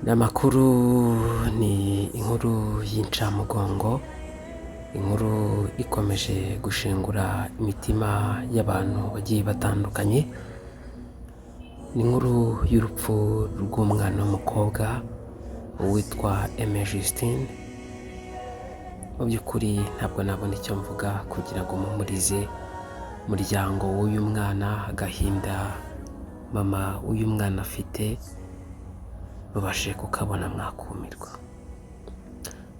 Ni amakuru, ni inkuru y'incamugongo, inkuru ikomeje gushengura imitima y'abantu bagiye batandukanye. Ni inkuru y'urupfu rw'umwana w'umukobwa witwa Aime Justine. Mu by'ukuri ntabwo nabona icyo mvuga kugira ngo mpumurize umuryango w'uyu mwana, agahinda mama w'uyu mwana afite babashe kukabona mwakumirwa.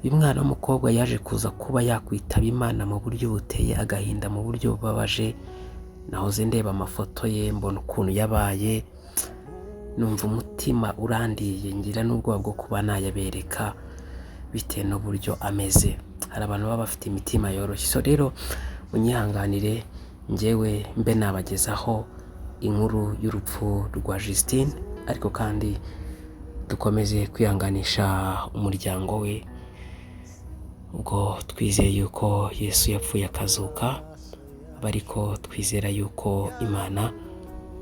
Uyu mwana w'umukobwa yaje kuza kuba yakwitaba Imana mu buryo buteye agahinda, mu buryo bubabaje. Nahoze ndeba amafoto ye, mbona ukuntu yabaye, numva umutima urandiye, ngira n'ubwoba bwo kuba nayabereka bitewe n'uburyo ameze. Hari abantu baba bafite imitima yoroshye. So rero munyihanganire, njyewe mbe nabagezaho inkuru y'urupfu rwa Justine, ariko kandi dukomeze kwihanganisha umuryango we, ubwo twizeye yuko Yesu yapfuye akazuka, ariko twizera yuko Imana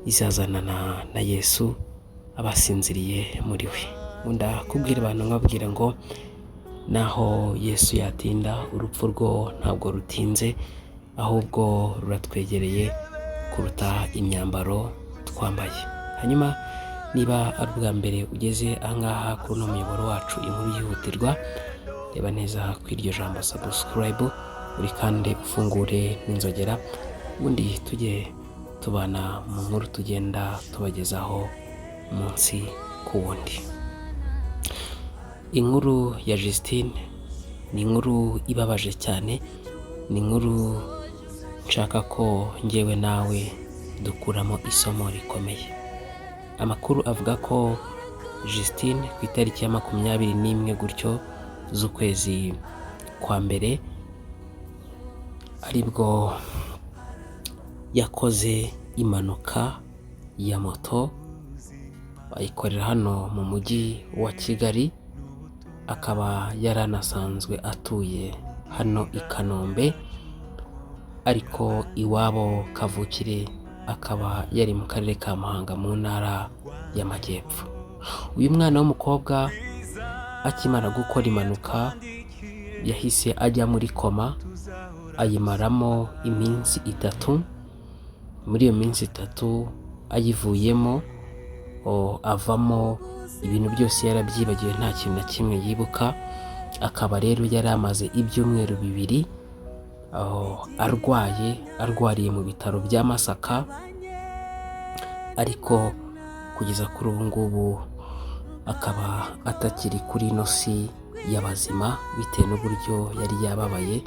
izazanana na Yesu abasinziriye muri we. Nkunda kubwira abantu nkababwira ngo naho Yesu yatinda, urupfu rwo ntabwo rutinze, ahubwo ruratwegereye kuruta imyambaro twambaye. Hanyuma niba ari ubwa mbere ugeze ahangaha kuri uno muyoboro wacu Inkuru Yihutirwa, reba neza ku iryo jambo subscribe, uri kandi ufungure n'inzogera, ubundi tujye tubana mu nkuru tugenda tubagezaho umunsi ku wundi. Inkuru ya Justine ni inkuru ibabaje cyane, ni inkuru nshaka ko njyewe nawe dukuramo isomo rikomeye. Amakuru avuga ko Justine ku itariki ya 21 gutyo z'ukwezi kwa mbere aribwo yakoze impanuka ya moto, ayikorera hano mu mujyi wa Kigali, akaba yari anasanzwe atuye hano i Kanombe, ariko iwabo kavukire akaba yari mu karere ka Muhanga mu ntara y'Amajyepfo. Uyu mwana w'umukobwa akimara gukora impanuka yahise ajya muri koma, ayimaramo iminsi 3. Muri iyo minsi 3 ayivuyemo, avamo ibintu byose yarabyibagiwe, nta kintu na kimwe yibuka. Akaba rero yari amaze ibyumweru 2 arwaye, arwariye mu bitaro bya Masaka, ariko kugeza kuri ubu ngubu akaba atakiri kuri ino si y'abazima bitewe n'uburyo yari yababaye.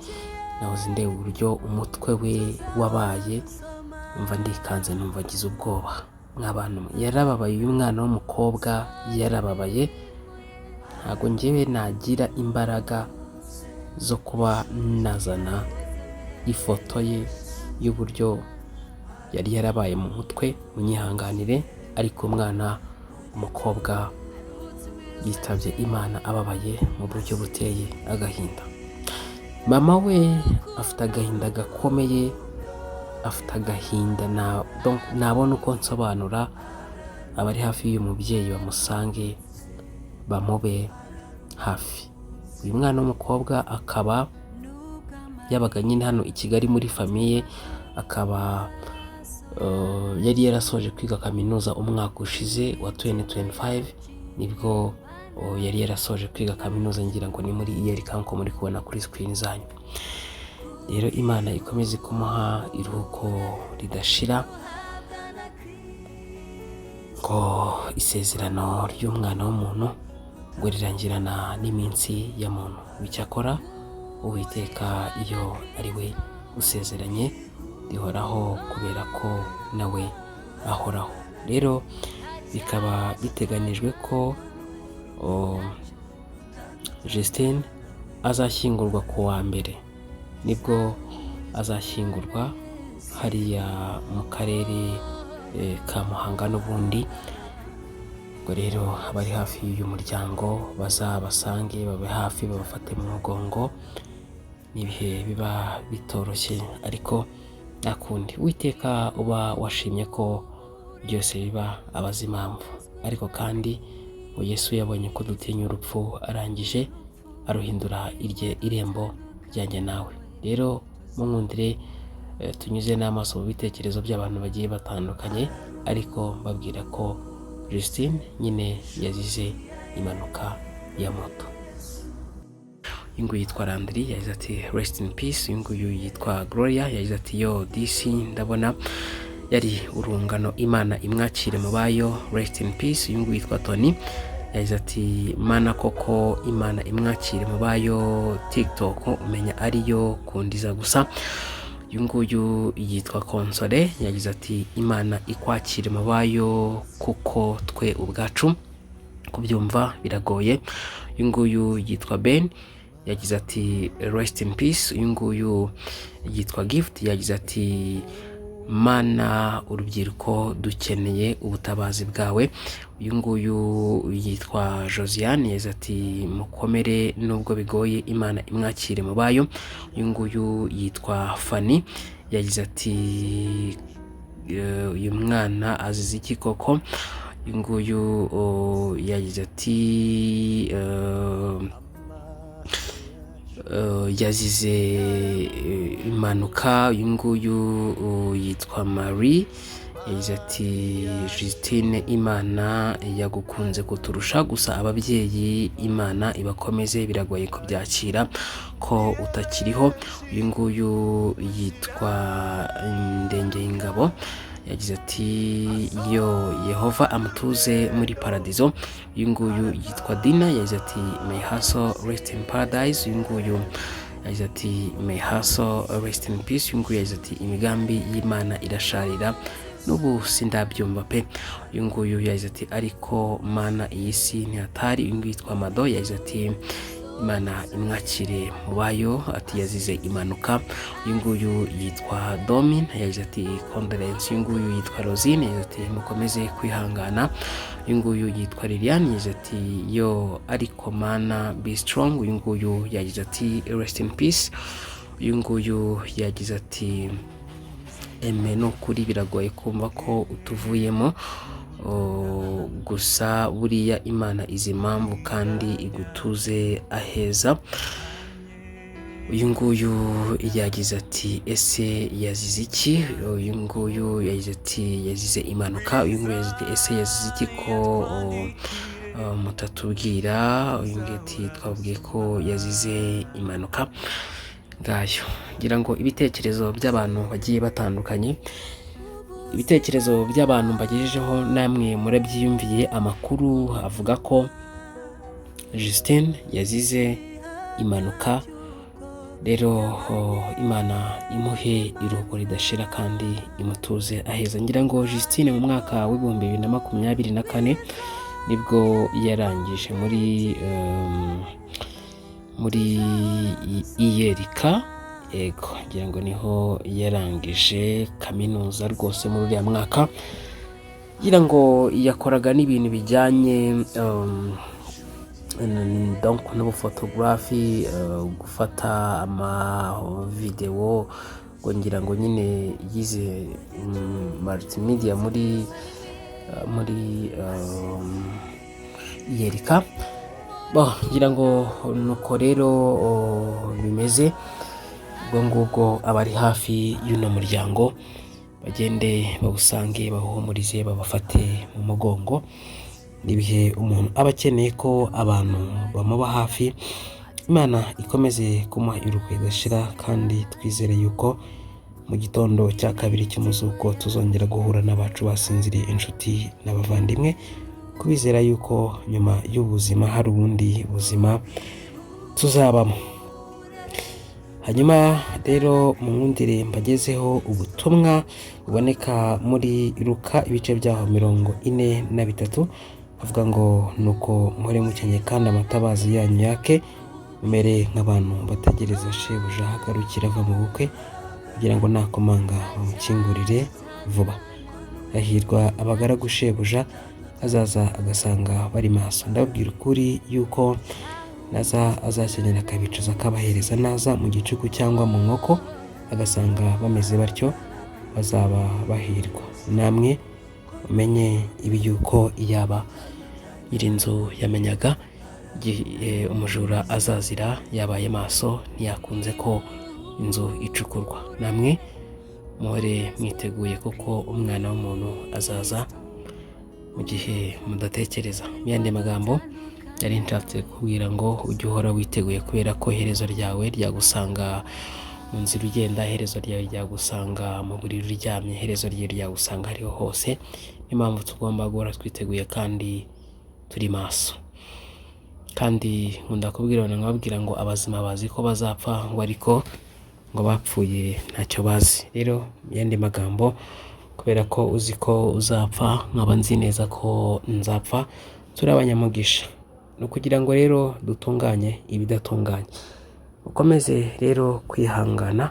Nahoze ndeba uburyo umutwe we wabaye, numva ndikanze, numva ngize ubwoba. Mw'abantu mwe, yarababaye, uyu mwana w'umukobwa yarababaye. Ntabwo njyewe nagira imbaraga zo kuba nazana ifoto ye y'uburyo yari yarabaye mu mutwe, munyihanganire, ariko umwana w'umukobwa yitabye Imana ababaye mu buryo buteye agahinda. Mama we afite agahinda gakomeye, afite agahinda nabona uko nsobanura. Abari hafi y'uyu mubyeyi bamusange, bamube hafi. Uyu mwana w'umukobwa akaba yabaga nyine hano i Kigali muri famille, akaba yari yarasoje kwiga kaminuza umwaka ushize wa 2025, nibwo yari yarasoje kwiga kaminuza, ngira ngo ni muri ULK nkuko muri kubona kuri screen zanyu. Rero Imana ikomeze kumuha iruhuko ridashira, ngo isezerano ry'umwana w'umuntu ngo rirangirana n'iminsi ya muntu. Icyakora Uwiteka iyo ari we usezeranye rihoraho, kubera ko nawe ahoraho. Rero bikaba biteganijwe ko Justine azashyingurwa ku wa mbere, nibwo azashyingurwa hariya mu karere ka Muhanga n'ubundi. Ubwo rero abari hafi y'uyu muryango bazabasange, babe hafi, babafate mu mugongo. Ni ibihe biba bitoroshye, ariko nta kundi, Uwiteka uba washimye ko byose biba abazi impamvu. Ariko kandi Ngo Yesu yabonye ko dutinya urupfu, arangije aruhindura irye irembo ryanjye nawe. Rero munkundire tunyuze n'amaso mu bitekerezo by'abantu bagiye batandukanye, ariko mbabwira ko Justine nyine yazize impanuka ya moto. Uyu nguyu yitwa Landry, yagize ati: "Rest in peace." Uyu nguyu yitwa Gloria, yagize ati: "Yo disi, ndabona yari urungano, Imana imwakire mu bayo, rest in peace." Uyu nguyu yitwa Tony, yagize ati: "Mana koko, Imana imwakire mu bayo, TikTok umenya ariyo kundiza gusa." Uyu nguyu yitwa Konsole, yagize ati: "Imana ikwakire mu bayo, kuko twe ubwacu kubyumva biragoye." Uyu nguyu yitwa Ben, yagize ati: "Rest in peace." Uyu nguyu yitwa Gift, yagize ati: "Mana, urubyiruko dukeneye ubutabazi bwawe." Uyu nguyu yitwa Josiane, yagize ati: "Mukomere nubwo bigoye, Imana imwakire mu bayo." Uyu nguyu yitwa Fani, yagize ati: "Uyu mwana azize iki koko?" Uyu nguyu yagize ati: "Yazize impanuka." Uyu nguyu yitwa Marie, yagize ati: "Justine, Imana yagukunze kuturusha, gusa ababyeyi Imana ibakomeze, biragoye kubyakira ko utakiriho." Uyu nguyu yitwa Ndengeyingabo, yagize ati: "Yo, Yehova amutuze muri paradizo." Uyu nguyu yitwa Dina, yagize ati: "May her soul rest in paradise." Uyu nguyu yagize ati: "May her soul rest in peace." Uyu nguyu yagize ati: "Imigambi y'Imana irasharira, n'ubu sindabyumva pe." Uyu nguyu yagize ati: "Ariko Mana, iyi si ntihatari." Uyu nguyu yitwa Mado, yagize ati: "Imana imwakire mu bayo," ati: "Yazize impanuka." Uyu nguyu yitwa Domin, yagize ati: "Condolence." Uyu nguyu yitwa Rosine, yagize ati: "Mukomeze kwihangana." Uyu nguyu yitwa Liliane, yagize ati: "Yo, ariko Mana, be strong." Uyu nguyu yagize ati: "Rest in peace." Uyu nguyu yagize ati: "Eme, ni ukuri biragoye kumva ko utuvuyemo. Oh, gusa buriya Imana izi impamvu kandi igutuze aheza." Uyu nguyu yagize ati: "Ese yazize iki?" Uyu nguyu yagize ati: "Yazize impanuka." Uyu nguyu yagize ati: "Ese yazize iki ko mutatubwira?" Uyu nguyu ati: "Twabwiye ko yazize impanuka." Ngayo ngira ngo ibitekerezo by'abantu bagiye batandukanye, ibitekerezo by'abantu mbagejejeho, namwe murabyiyumviye. Amakuru avuga ko Justine yazize impanuka. Rero Imana imuhe iruhuko ridashira kandi imutuze aheza. Ngira ngo Justine mu mwaka wa 2024 nibwo yarangije muri ULK. Yego, ngira ngo niho yarangije kaminuza rwose muri uriya mwaka. Ngira ngo yakoraga n'ibintu bijyanye donc n'ubufotogarafi, gufata amavidewo, ngo ngira ngo nyine yize multimedia muri ULK. Bon, ngira ngo nuko rero bimeze. Ubwo ngubwo abari hafi y'uno muryango bagende bawusange, bawuhumurize, babafate mu mugongo. Ibihe umuntu aba akeneye ko abantu bamuba hafi. Imana ikomeze kumuha iruhuko ridashira, kandi twizere yuko mu gitondo cya kabiri cy'umuzuko tuzongera guhura n'abacu basinziriye, inshuti n'abavandimwe, kubizera yuko nyuma y'ubuzima hari ubundi buzima tuzabamo. Hanyuma rero munkundire mbagezeho ubutumwa buboneka muri Luka, ibice byaho 43, avuga ngo: "Nuko muhore mukenye kandi amatabazi yanyu yake, mumere nk'abantu bategereza shebuja ahagarukira ava mu bukwe, kugira ngo nakomanga bamukingurire vuba. Hahirwa abagaragu shebuja azaza agasanga bari maso. Ndababwira ukuri yuko naza azakenyera akabicaza, akabahereza. Naza mu gicuku cyangwa mu nkoko agasanga bameze batyo, bazaba bahirwa. Namwe mumenye ibi, yuko iyaba Nyir'inzu yamenyaga igihe umujura azazira, yabaye maso, ntiyakunze ko inzu icukurwa. Namwe muhore mwiteguye, kuko Umwana w'umuntu azaza mu gihe mudatekereza. Mu yandi magambo, yari nshatse kubwira ngo ujye uhora witeguye, kubera ko iherezo ryawe ryagusanga mu nzira ugenda, iherezo ryawe ryagusanga mu buriri uryamye, iherezo ryawe ryagusanga ariho hose. Niyo mpamvu tugomba guhora twiteguye kandi turi maso. Kandi nkunda kubwira abantu, nkababwira ngo abazima bazi ko bazapfa, ngo ariko ngo bapfuye ntacyo bazi. Rero mu yandi magambo, kubera ko uzi ko uzapfa, nkaba nzi neza ko nzapfa, turi abanyamugisha. Ni ukugira ngo rero dutunganye ibidatunganye. Ukomeze rero kwihangana.